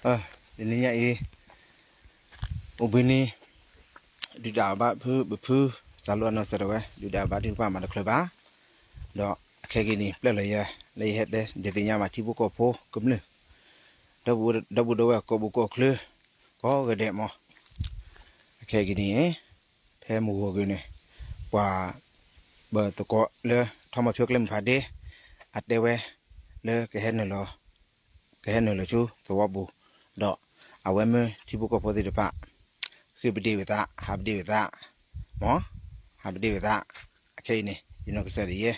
တနံၤညါအံၤ အိၣ်ဘှံးနံၤ ဒုၣ်ဒါအဘါဖုပဖု စၢ်လိအနီၢ်စၢၤဒၣ်ဝဲ ဒုၣ်ဒါအဘါထုကဖၣ်မၤတချုးဘၣ်, ဒီးအခဲက့ၤန့ၣ် ပျဲလီၤယဲ လၢယဟဲတဲဒုးသ့ၣ်ညါမး ထံဖိကီၢ်ဖိကမျၢၢ် ဒီပုၢ်ဒီဝဲၢ်ကိးဘုကိးချၢ ကိးဂၤဒဲးမး, အခဲက့ၤန့ၣ် ဖဲမုၢ်ဂီၤက့ၤန့ၣ် ပှၤ ပသကိးလၢ ထီမီၤဖၠိကျဲမုၢ်ဖးဒ့ အတဲဝဲ လၢ ကဟဲနုာ်လီၤဆူသဝီပူၤ, ဒီးအဝဲမ့ၢ်ထံဖိကီၢ်ဖိသ့ၣ်တဖၣ် ဃ့ၢ်ပဒ့ၣ်ဝဲသး ဟးပဒ့ၣ်ဝဲသး, မ့ၢ် ဟးပဒ့ၣ်ဝဲသး, အခဲအံၤန့ၣ် ယနီၢ်ကစၢ်ဒၣ်ယဲ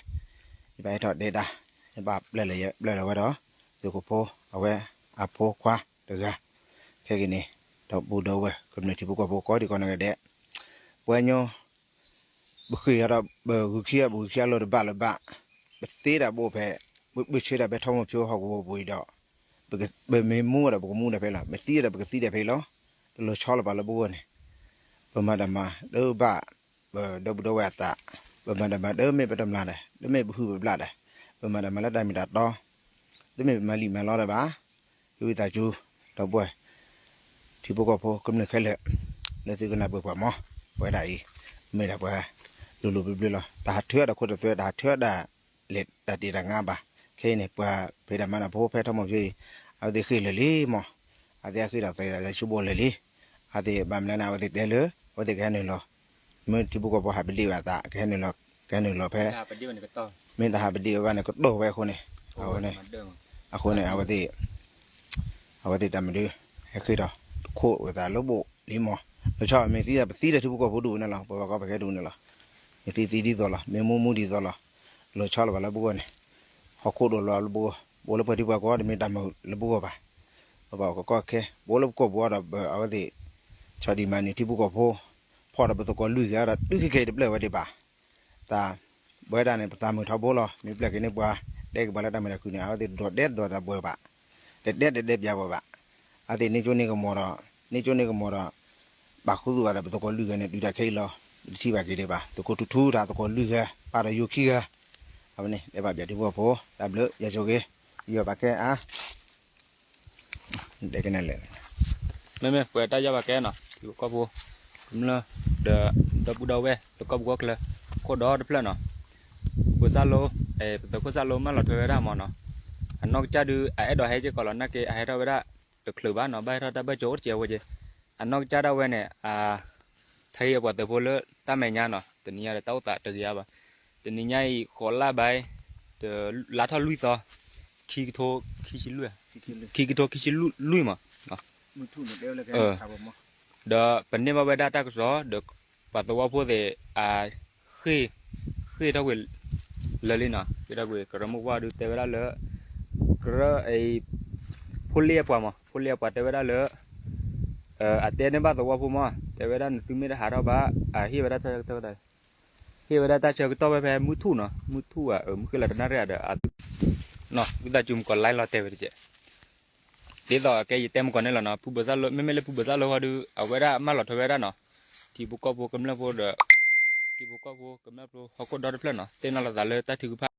ယဘၣ်ဟဲထီၣ်တဲတၢ် ယဘၣ်ပျဲလီၤယဲ ပျဲလီၤဝဲဒီး သုးခိၣ်ဖိ အဝဲအဖိခွါတဂၤ, ခဲက့ၤန့ၣ် ဒီပုၢ်ဒီဝဲၢ်ကမျၢၢ်ထံဖိကီၢ်ဖိကိးဒံးကိးနီၢ်ဂၤဒဲး, ပှၤကညီ ပဃ့ၢ်အီၤဒီး ပဂုာ်ခံဂၤ ပဂုာ်ခံဂၤလီၤတဘၣ်လၢၤဘၣ်, ပသ့တၢ်ဘိဖဲ ပပၢၢ်ဆၢတၢ်ဖဲထီမီၤဖၠိဟီၣ်ကဝီၤပူၤအံၤဒီး ပမ့ၢ်မူဒီးပကမူတၢ်ဖဲလီၤ, မ့ၢ်သံဒီးပကသံတၢ်ဖဲလီၤ, တလီၤဆီလၢၤဘၣ်လၢပဂီၢ်န့ၣ်, ပမၤတၢ်မၤတဘၣ် ပဒီပုၢ်ဒီဝဲၢ်အသး, ပမၤတၢ်မၤတမ့ၢ်ပတမျၢ်ဒီး တမ့ၢ်ပဟုၣ်ပဘျၣ်ဒီး ပမၤတၢ်မၤလၢတၢ်မ့ၢ်တၢ်တီ, တမ့ၢ်ပမၤလံာ်မၤလီဒီးဘၣ်, ဟ့ၣ်ဝံသးစူၤ ဒီပုၢ်ဝဲၢ် ထံဖိကီၢ်ဖိကမျၢၢ်ခဲလၢာ် လၢသုကနၢ်ပၢၢ်ပှၤမး, ပဝဲဒၣ်အံၤ မ့ၢ်ဒၣ်ပှၤ လိၤလိၤဘျၢဘျၢလီၤ, တၢ်ဟးထၢဒၣ်ခိၣ်တသွဲ တၢ်ဟးထၢဒၣ်လဲာ်တၢ်တ့ၢ်တၢ်ငါဘၣ်, ခဲအံၤန့ၣ် ပှၤဖံးတၢ်မၤတၢ်ဖိဖဲထီမီၤဖၠိအံၤ အဝဲသ့ၣ်ဃ့ၢ်လၢာ်လံမး, အဝဲသ့ၣ်အဃ့ၢ်ဒီးသးသးဆူဘိလၢာ်လံ, အဝဲသ့ၣ်ဘၣ်မနုၤန့ၣ် အဝဲသ့ၣ်တဲလၢ အဝဲသ့ၣ်ကဟဲနုာ်လီၤ, မ့ၢ်ထံဖိကီၢ်ဖိဟးပဒ့ၣ်ဝဲအသး ကဟဲနုာ်လီၤ, ကဟဲနုာ်လီၤဖဲ မ့ၢ်တၢ်ဟးပဒ့ၣ်ဝဲဘၣ်န့ၣ် ကတီၢ်ဝဲအဃိန့ၣ်, အဃိန့ၣ် အဝဲသ့ၣ် အဝဲသ့ၣ်တၢ်မနုၤ ဟဲဃ့ၢ်ဒီး ခိၣ်ဝဲသးလၢဘိလံမး, လီၤဆီမ့ၢ်သံဒီး ပသံဒီးထံဖိကီၢ်ဖိဒူၣ်န့ၣ်လီၤ, ပဝဲကီၢ်ပခဲဒူၣ်န့ၣ်လီၤ, မ့ၢ်သံသံဒ်သိးလီၤ, မ့ၢ်မူမူဒ်သိးလီၤ, လီၤဆီလၢၤဘၣ်လၢပဂီၢ်န့ၣ်, ဟီၣ်ခိၣ်ဒိၣ်လီၤလၢပဂီၢ်, ပအိၣ်လၢပှၤထံပှၤကီၢ်တမ့ၢ်တၢ်မုာ်လၢပဂီၢ်ဘၣ်, ပဘၣ်အိၣ်ကီၢ်ခဲ, ပအိၣ်လၢပကီၢ်ပူၤဒီး အဝဲသ့ၣ် ဆီဒံၣ်မၤနၢၤထံဖိကီၢ်ဖိ, ဖီၣ်ဒီးပသကိးလွံၢ်ဂၤဒီး တုၤခဲကနံၣ်အံၤတပျဲၢ်ဝဲဒံးဘၣ်, တၢ် ပဝဲဒၣ်န့ၣ် ပသးမုာ်ထီဘိလီၤ, မ့ၢ်ပျဲက့ၤန့ၢ်ပှၤ တဲက့ၤပှၤလၢတၢ်မုာ်တၢ်ခုၣ်န့ၣ် အဝဲသ့ၣ်တဒိးတဲတဒိးတၢ်ဘှဲဘၣ်, တတဲတတဲပၠးပှၤဘၣ်, အဝဲသ့ၣ်န့ၢ်ကၠိန့ၢ်ကမီၤဒီး, န့ၢ်ကၠိန့ၢ်ကမီၤဒီး, ဘၣ်ဃုသူၣ်ဘၣ်ဒီး ပသကိးလွံၢ်ဂၤန့ၣ် ဒုးတၢ်ခဲအံၤလီၤ, ပတထံၣ်ဘၣ်က့ၤဒံးဘၣ်, သကိးထူထူတၢ်သကိးလွံၢ်ဂၤ, ပၢ်ဒီးယိၤခံဂၤ, အဝဲန့ၣ် တဲဘၣ်ပၠးထံဖိကီၢ်ဖိ, တၢ်ဘျုး ယဆိၣ်ဂ့ၤ, ယီၢ်ဘၣ်ကဲအါ မ့မ့ၢ်ပှဲၤတၢ်ယီၢ်ဘၣ်ကဲနီၤ ထံဖိကီၢ်ဖိ, ကမျၢၢ်, ဒီး ဒီပုၢ်ဒီဝဲၢ် လၢကီၢ်ပူၤကီၢ်ချၢ, ခိၣ်ဒီတဖျၢၣ်နီၤ, ပခိၣ်စၢ်လိ, ပသုးခိၣ်စၢ်လိမၢလီၤထွဲဝဲဒၣ်မးနီၤ, အနီၢ်ကစၢ်ဒုး အအဲၣ်ဒိးဟဲစ့ၢ်ကီးလီၤ နာ်က့ အဟဲထီၣ်ဝဲဒၣ်တချုးဘၣ်နီၤ, ဘၣ်ဟဲထီၣ်တၢ်ဘၢၣ်စၢၤအိၣ်တစဲးဝဲက့, အနီၢ်ကစၢ်ဒၣ်ဝဲန့ၣ် အ ထါဟ့အပှၤသုးဖိလၢတၢ်မဲာ်ညါနီၤ, တနံၤညါဒီးတၢ်အိၣ်သးတဂ့ၤအါဘၣ်, တနံၤညါအံၤ ဃိးလါဘၣ်, တလါထီၣ်လွံၢ်သီ, ခံကထိခံဆံလွံၢ်, ခံကထိခံဆံလွံၢ်မး, ဒီးပန့ၢ်ဘၣ်ဝဲဒၣ်တၢ်ကစီၣ် ဒီးပှၤသဝီဖိသ့ၣ် အ ဃ့ၢ်, ဃ့ၢ်ထီၣ်ကွံာ် လၢာ်လံနီၤ, ဃ့ၢ်ထီၣ်ကွံာ် ကရၢမိၢ်ပှၢ်ဒုးတဲဝဲဒၣ်လၢ ကရၢအံၤ ဖိလ့အပှၤမး, ဖိလ့အပှၤတဲဝဲဒၣ်လၢ အတဲန့ၢ်ဘၣ်သဝီဖိမး, တဲဝဲဒၣ်နသုမ့ၢ်တဟးထီၣ်ဘၣ်, အဟ့ၣ်ဝဲဒၣ်တၢ်ဆၢကတီၢ်, ဟ့ၣ်ဝဲဒၣ်တၢ်ဆၢကတီၢ်ဖဲ ဖဲမုၢ်ထူၣ်နီၤ, မုၢ်ထူၣ်ဧါ, မုၢ်ဃ့လၢတနၣ်ရံၣ်ဧါဒီး အသု နီၤ, ဝံသးစူၤမကီး live လီၤတဲာ်ဝဲတက့ၢ်, ဒ်သိးအကဲယတဲမကီးန့ၣ်လီၤနီၤ, ဖုဘၢၣ်စၢ်လိ မ့မ့ၢ်လၢဖုဘၢၣ်စၢ်လိဟီဒုး အဝဲဒၣ်မၢလီၤထွဲဝဲဒၣ်နီၤ, ထံဖိကီၢ်ဖိကမျၢၢ်ဖိဒီး ထံဖိကီၢ်ဖိကမျၢၢ်ဖိ ဟီၣ်ခိၣ်ဒီတဖျၢၣ်နီၤ, သ့ၣ်နီၣ်လီၤသးလၢတၢ်ထုကဖၣ်